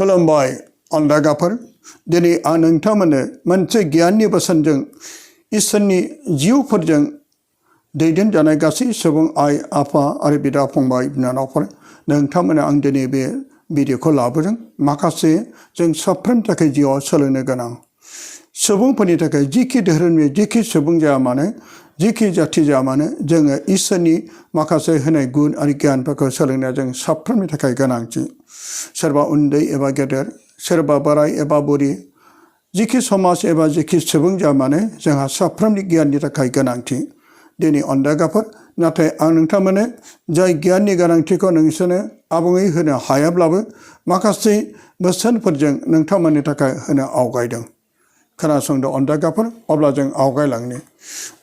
खुलुमबाय अन्दागाफोर दिनै आं नोंथांमोननो मोनसे गियाननि बोसोनजों इसोरनि जिउफोरजों दैदेनजानाय गासै सुबुं आइ आफा आरो बिदा फंबाय बिनानावफोर नोंथांमोननो आं दिनै बे भिडिअखौ लाबोदों माखासे जों साफ्रोमनि थाखाय जिउआव सोलोंनो गोनां सुबुंफोरनि थाखाय जिखि धोरोमनि जिखि सुबुं जाया मानो जिखि जाथि जाया मानो जोङो इसोरनि माखासे होनाय गुन आरो गियानफोरखौ सोलोंनाया जों साफ्रोमनि थाखाय गोनांथि सोरबा उन्दै एबा गेदेर सोरबा बोराय एबा बुरि जिखि समाज एबा जिखि सुबुं जाया मानो जोंहा साफ्रोमनि गियाननि थाखाय गोनांथि दिनै अन्दागाफोर नाथाय आं नोंथांमोननो जाय गियाननि गोनांथिखौ नोंसोरनो आबुङै होनो हायाब्लाबो माखासे बोसोनफोरजों नोंथांमोननि थाखाय होनो आवगायदों खोनासंदो अन्दागाफोर अब्ला जों आवगायलांनो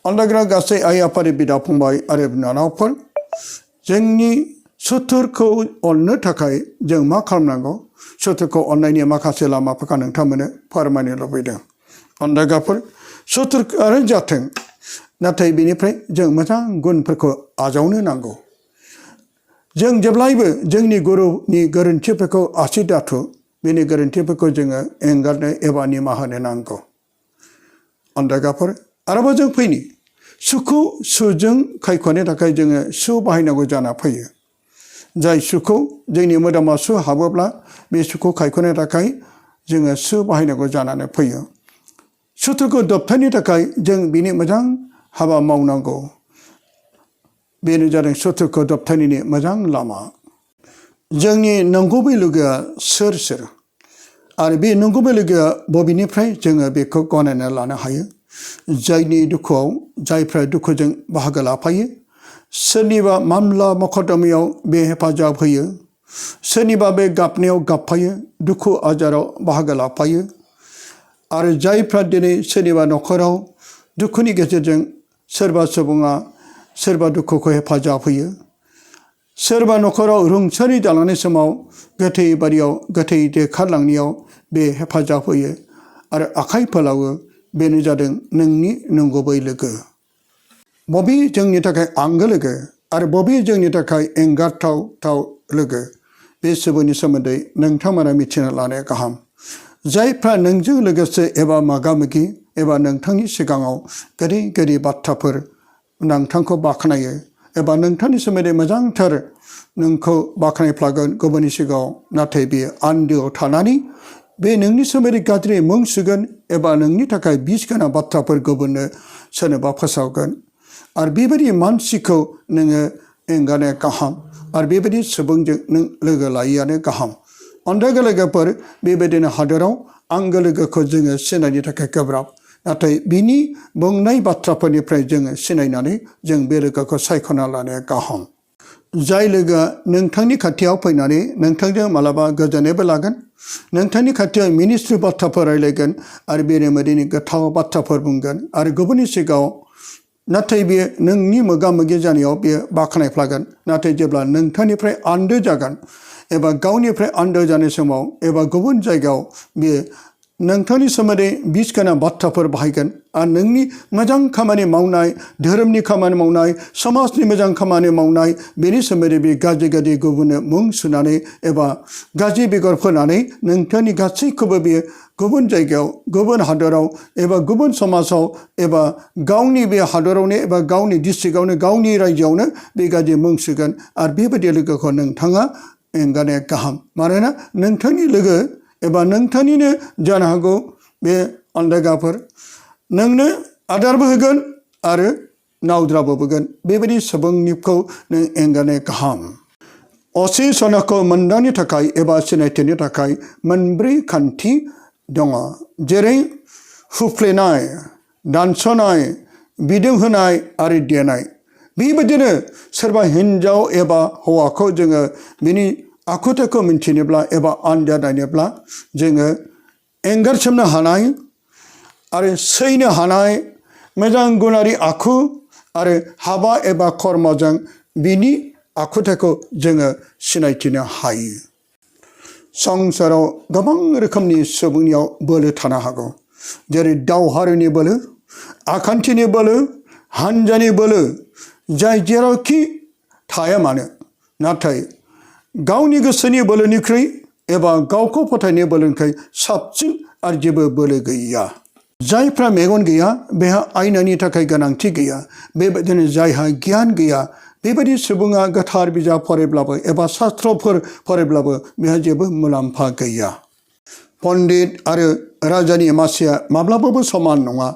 अन्दाग्रा गासै आइ आफानि बिदा फंबाय आरो बिनानावफोर जोंनि सुथुरखौ अननो थाखाय जों मा खालामनांगौ सुथुरखौ अननायनि माखासे लामाफोरखौ नोंथांमोननो फोरमायनो लुबैदों अन्दागाफोर सुथुरानो जाथों नाथाय बेनिफ्राय जों मोजां गुनफोरखौ आजावनो नांगौ जों जेब्लायबो जोंनि गुरुनि गोरोन्थिफोरखौ आसि दाथु बेनि गोरोन्थिफोरखौ जोङो एंगारनो एबा निमाहा होनो नांगौ अन्दागाफोर आरोबाव जों फैनि सुखौ सुजों खायख'नो थाखाय जोङो सु बाहायनांगौ जाना फैयो जाय सुखौ जोंनि मोदोमाव सु हाबोब्ला बे सुखौ खायख'नो थाखाय जोङो सु बाहायनांगौ जानानै फैयो सुथुरखौ दबथायनो थाखाय जों बिनि मोजां हाबा मावनांगौ बेनो जादों सुथुरखौ दबथायनायनि मोजां लामा जोंनि नंगुबै लोगोआ सोर आरो बे नंगुबै लोगोआ बबेनिफ्राय जोङो बेखौ गनायना लानो हायो जायनि दुखुआव जायफ्रा दुखुजों बाहागो लाफायो सोरनिबा मामला मकद्दमायाव बे हेफाजाब होयो सोरनिबा बे गाबनायाव गाबफायो दुखु आजाराव बाहागो लाफायो आरो जायफ्रा दिनै सोरनिबा न'खराव दुखुनि गेजेरजों सोरबा सुबुङा सोरबा दुखुखौ हेफाजाब होयो सोरबा न'खराव रुंसारि जालांनाय समाव गोथै बारियाव गोथै देखारलांनायाव बे हेफाजाब होयो आरो आखाइ फोलावो बेनो जादों नोंनि नंगुबै लोगो बबे जोंनि थाखाय आंगो लोगो आरो बबे जोंनि थाखाय एंगारथाव लोगो बे सुबुंनि सोमोन्दै नोंथांमोना मिथिना लानाया गाहाम जायफ्रा नोंजों लोगोसे एबा मोगा-मोगि एबा नोंथांनि सिगाङाव गोदै गोदै बाथ्राफोर नोंथांखौ बाख्नायो एबा नोंथांनि सोमोन्दै मोजांथार नोंखौ बाख्नायफ्लागोन गुबुननि सिगाङाव नाथाय बेयो आन्दोआव थानानै बे नोंनि सोमोन्दै गाज्रि मुं सुगोन एबा नोंनि थाखाय बिस गोनां बाथ्राफोर गुबुननो सोरनोबा फोसावगोन आरो बेबायदि मानसिखौ नोङो एंगारनाया गाहाम आरो बेबायदि सुबुंजों नों लोगो लायैआनो गाहाम अन्दागा लोगोफोर बेबायदिनो हादोराव आंगो लोगोखौ जोङो सिनायनो थाखाय गोब्राब नाथाय बिनि बुंनाय बाथ्राफोरनिफ्राय जोङो सिनायनानै जों बे लोगोखौ सायख'ना लानाया गाहाम जाय लोगोआ नोंथांनि खाथियाव फैनानै नोंथांजों मालाबा गोजोननायबो लागोन नोंथांनि खाथियाव मिनिस्लु बाथ्राफोर रायलायगोन आरो बेबायदिनो गोथाव बाथ्राफोर बुंगोन आरो गुबुननि सिगाङाव नाथाय बेयो नोंनि मोगा-मोगि जानायाव बेयो बाख्नायफ्लागोन नाथाय जेब्ला नोंथांनिफ्राय आन्दो जागोन एबा गावनिफ्राय आन्दो जानाय समाव एबा गुबुन जायगायाव बेयो नोंथांनि सोमोन्दै बिस गोनां बाथ्राफोर बाहायगोन आरो नोंनि मोजां खामानि मावनाय धोरोमनि खामानि मावनाय समाजनि मोजां खामानि मावनाय बेनि सोमोन्दै बे गाज्रि गुबुननो मुं सुनानै एबा गाज्रि बेगर फोनानै नोंथांनि गासैखौबो बेयो गुबुन जायगायाव गुबुन हादराव एबा गुबुन समाजाव एबा गावनि बे हादरावनो एबा गावनि डिस्ट्रिक्टआवनो गावनि रायजोआवनो बे गाज्रि मुं सुगोन आरो बेबायदि लोगोखौ नोंथाङा एंगारनाया गाहाम मानोना नोंथांनि लोगो एबा नोंथांनिनो जानो हागौ बे अन्दागाफोर नोंनो आदारबो होगोन आरो नावद्राबो होगोन बेबायदि सुबुंनिखौ नों एंगारनाया गाहाम असे सनाखौ मोनदांनो थाखाय एबा सिनायथिनो थाखाय मोनब्रै खान्थि दङ जेरै हुफ्लेनाय दानस'नाय बिदुं होनाय आरो देनाय बेबायदिनो सोरबा हिन्जाव एबा हौवाखौ जोङो बिनि आखुथायखौ मिन्थिनोब्ला एबा आन्दाज नायनोब्ला जोङो एंगारसोमनो हानाय आरो सैनो हानाय मोजां गुनारि आखु आरो हाबा एबा कर्मजों बिनि आखुथायखौ जोङो सिनायथिनो हायो संसाराव गोबां रोखोमनि सुबुंनियाव बोलो थानो हागौ जेरै दावहारुनि बोलो आखान्थिनि बोलो हान्जानि बोलो जाय जेरावखि थाया मानो नाथाय गावनि गोसोनि बोलोनिख्रुइ एबा गावखौ फोथायनो बोलोनिफ्राय साबसिन आरो जेबो बोलो गैया। जायफ्रा मेगन गैया बेहा आयनानि थाखाय गोनांथि गैया। बेबायदिनो जायहा गियान गैया बेबायदि सुबुङा गोथार बिजाब फरायब्लाबो एबा शास्त्रफोर फरायब्लाबो बेहा जेबो मुलाम्फा गैया। पण्डित आरो राजानि मासिया माब्लाबाबो समान नङा।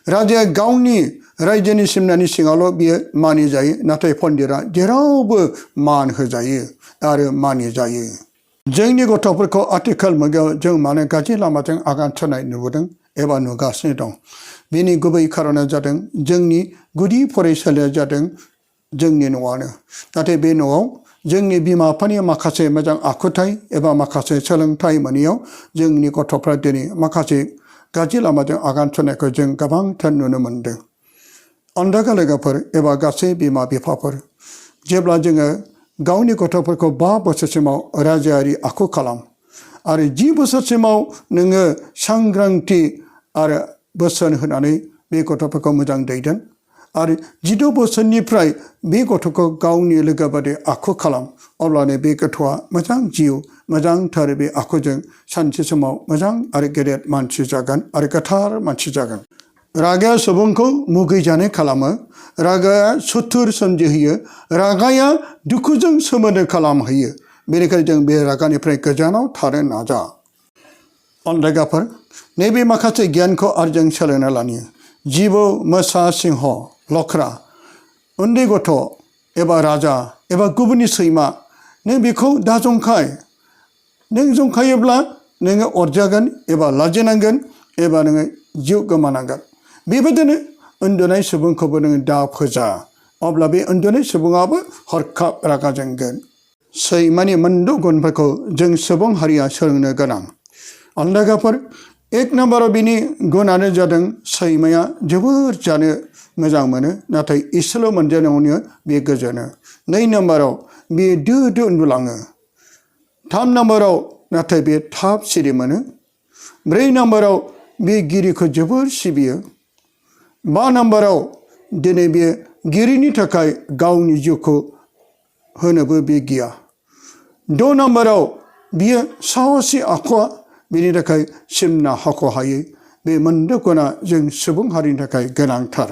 राजाया गावनि रायजोनि सिमनानि सिङावल' बियो मानिजायो, नाथाय पण्डितआ जेरावबो मान होजायो आरो मानिजायो। जोंनि गथ'फोरखौ आथिखाल मुगायाव जों मानो गाज्रि लामाजों आगान सुरनाय नुबोदों एबा नुगासिनो दं। बेनि गुबै खारना जादों जोंनि गुदि फरायसालिया जादों जोंनि न'आनो। नाथाय बे न'आव जोंनि बिमा बिफानि माखासे मोजां आखुथाय एबा माखासे सोलोंथाइ मोनैयाव जोंनि गथ'फ्रा दिनै माखासे गाज्रि लामाजों आगान सुरनायखौ जों गोबांथार नुनो मोनदों। अन्धागा लोगोफोर एबा गासै बिमा बिफाफोर, जेब्ला जोङो गावनि गथ'फोरखौ 5 बोसोरसिमाव राजायारि आखु खालाम आरो 10 बोसोरसिमाव नोङो सांग्रांथि आरो बोसोन होनानै बे गथ'फोरखौ मोजां दैदेन आरो 16 बोसोरनिफ्राय बे गथ'खौ गावनि लोगो बादि आखु खालाम, अब्लानो बे गथ'आ मोजां जिउ मोजांथार बे आखुजों सानसे समाव मोजां आरो गेदेर मानसि जागोन आरो गोथार मानसि जागोन। रागाया सुबुंखौ मुगैजानाय खालामो। रागाया सुथुर सोमजिहोयो। रागाया दुखुजों सोमोन्दो खालामहोयो। बेनिखायनो जों बे रागानिफ्राय गोजानाव थानो नाजा। अन्धागाफोर, नैबे माखासे गियानखौ आरो जों सोलोंना लानि। जिबौ, मोसा, सिंह, लख्रा, उन्दै गथ' एबा राजा एबा गुबुननि सैमा, नों बेखौ दा जंखाय। नों जंखायोब्ला नोङो अरजागोन एबा लाजिनांगोन एबा नोङो जिउ गोमानांगोन। बेबायदिनो उन्दुनाय सुबुंखौबो नोङो दा फोजा, अब्ला बे उन्दुनाय सुबुङाबो हरखाब रागा जोंगोन। सैमानि मोनद' गुनफोरखौ जों सुबुं हारिया सोलोंनो गोनां। अन्धागाफोर, 1 नाम्बाराव बिनि गुनानो जादों सैमाया जोबोर जानो मोजां मोनो, नाथाय एसेल' मोनजानायावनो बे गोजोनो। 2 नाम्बाराव बियो दो दो उन्दुलाङो। 3 नाम्बाराव नाथाय बे थाब सिरि मोनो। 4 नाम्बाराव बे गिरिखौ जोबोर सिबियो। 5 नाम्बाराव दिनै बे गिरिनि थाखाय गावनि जिउखौ होनोबो बे गिया। 6 नाम्बाराव बियो साहसि आखुआ बेनि थाखाय सिमना हाख'हायै। बे मोनद' गुना जों सुबुं हारिनि थाखाय गोनांथार।